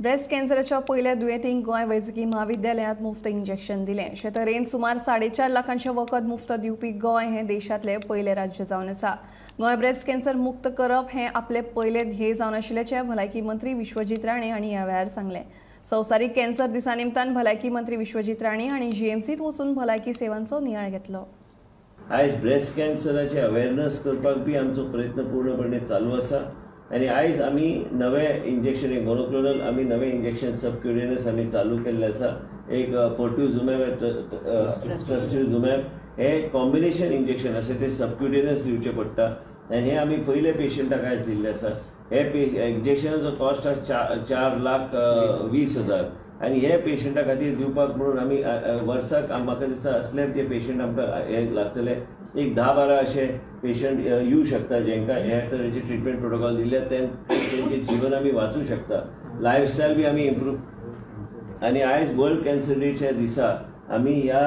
Breast कॅन्सराच्या पयल्या दुयेंतींक गोंय वैजकी म्हाविद्यालयांत मुफ्त इंजेक्शन दिलें. अशे तरेन सुमार 4.5 लाखांचें वखद मुफ्त दिवपी गोंय हें देशांतलें पयलें राज्य जावन आसा. गोंय ब्रेस्ट कॅन्सर मुक्त करप हें आपलें पयलें ध्येय जावन आशिल्ल्याचें भलायकी मंत्री विश्वजीत राणे हांणी ह्या वेळार सांगलें. संवसारीक कॅन्सर दिसा निमतान भलायकी मंत्री विश्वजीत राणे हांणी जीएमसींत वचून भलायकी सेवांचो नियाळ घेतलो. आयज ब्रेस्ट कॅन्सराचे अवेरनस करपाक बी आमचो प्रयत्न पूर्णपणे चालू आसा आनी आयज आमी नवे इंजेक्शन, एक मोनोक्लोनल आमी नवे इंजेक्शन सबक्युटेनियस आमी चालू केल्ले आसा. एक पर्ट्युजुमॅब, ट्रस्टिजुमॅब हे कॉम्बिनेशन इंजेक्शन आसा, ते सबक्युटेनियस दिवचे पडटा आनी हे आमी पयले पेशंटाक आयज दिल्ले आसा. हे इंजेक्शनाचो कॉस्ट आसा 4,20,000 आनी हे पेशंटा खातीर दिवपाक म्हणून आमी वर्साक म्हाका दिसता असले जे पेशंट आमकां हे लागतले एक 10-12 अशे पेशंट येवं शकता जेंकां ह्या तरेचे ट्रिटमेंट प्रोटोकॉल दिल्ले तेंचे जीवन आमी वाचूं शकता, लायफस्टायल बी आमी इम्प्रूव. आनी आयज वर्ल्ड कॅन्सर डेच्या दिसा आमी ह्या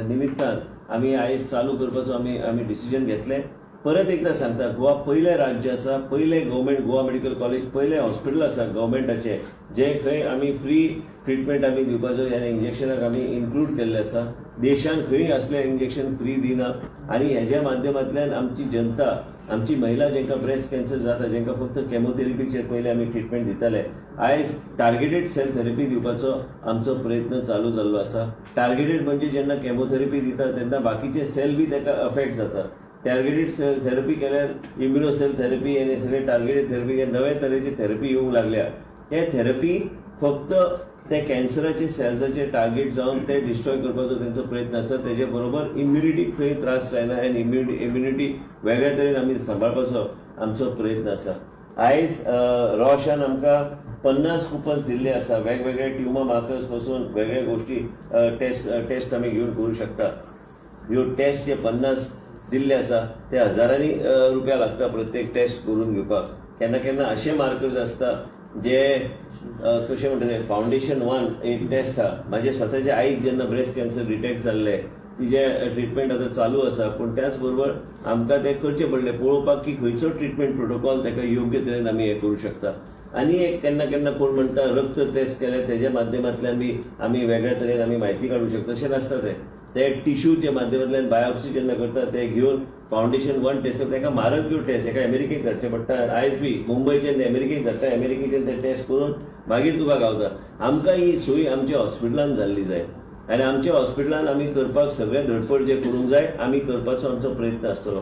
निमित्तान आमी आयज चालू करपाचो आमी डिसिजन घेतलें. परत एकदा सांगता, गोवा पयलें राज्य आसा, पयलें गव्हर्मेंट गोवा मेडिकल कॉलेज, पयलें हॉस्पिटल आसा गव्हर्मेंटाचें जें खंय आमी फ्री ट्रिटमेंट आमी दिवपाचो ह्या इंजेक्शनाक आमी इन्क्लूड केल्लें आसा. देशान खंय असलें इंजेक्शन फ्री दिना आनी हेज्या माध्यमांतल्यान आमची जनता, आमची महिला जेंकां ब्रेस्ट कॅन्सर जाता, जेंकां फक्त केमोथेरपीचेर पयलीं आमी ट्रिटमेंट दिताले, आयज टार्गेटेड सेल थेरपी दिवपाचो आमचो प्रयत्न चालू जाल्लो आसा. टार्गेटेड म्हणजे जेन्ना केमोथेरपी दिता तेन्ना बाकीचे सेल बी ताका अफेक्ट जाता. टार्गेटेड सेल थेरपी केल्यार इम्युनो सेल थेरपी आनी सगळे टार्गेटेड थेरपी हे नवे तरेची थेरपी येवंक लागल्या. हे थेरपी फक्त ते कॅन्सराचे सेल्साचे टार्गेट जावन ते डिस्ट्रॉय करपाचो तेंचो प्रयत्न आसा. तेजे बरोबर इम्युनिटीक खंय त्रास जायना आनी इम्युनिटी वेगळ्या तरेन आमी सांबाळपाचो आमचो प्रयत्न आसा. आयज रॉशान आमकां 50 कुपन्स दिल्ले आसा. वेगवेगळे ट्युमर मार्कर्स पासून वेगळ्या गोश्टी टेस्ट आमी घेवन करूं शकता. ह्यो टेस्ट जे 50 दिल्ले आसा ते हजारांनी रुपया लागता प्रत्येक टेस्ट करून घेवपाक. केन्ना केन्ना अशे मार्कर्स आसता जे कशें म्हणटा ते फावंडेशन 1 एक टेस्ट आहा. म्हाजे स्वताच्या आईक जेन्ना ब्रेस्ट कॅन्सर डिटेक्ट जाल्लें तिजें ट्रिटमेंट आतां चालू आसा, पूण त्याच बरोबर आमकां तें करचें पडलें पळोवपाक की खंयचो ट्रिटमेंट प्रोटोकॉल ताका योग्य तरेन आमी हें करूं शकता. आनी एक केन्ना केन्ना कोण म्हणटा रक्त टेस्ट केल्यार तेज्या माध्यमांतल्यान बी आमी वेगळ्या तरेन आमी म्हायती काडूं शकता, तशें नासता. ते टिश्यूच्या माध्यमांतल्यान बायोप्सी जेन्ना करता ते घेवन फावंडेशन 1 टेस्ट करता. ताका मारक टेस्ट एका अमेरिकेक धाडचें पडटा, आयज बी मुंबयच्यान अमेरिकेक धाडटा, अमेरिकेच्यान ते टेस्ट करून मागीर तुका गावता. आमकां ही सोय आमच्या हॉस्पिटलान जाल्ली जाय आनी आमच्या हॉस्पिटलान आमी करपाक सगळें धडपड जे करूंक जाय आमी करपाचो आमचो प्रयत्न आसतलो.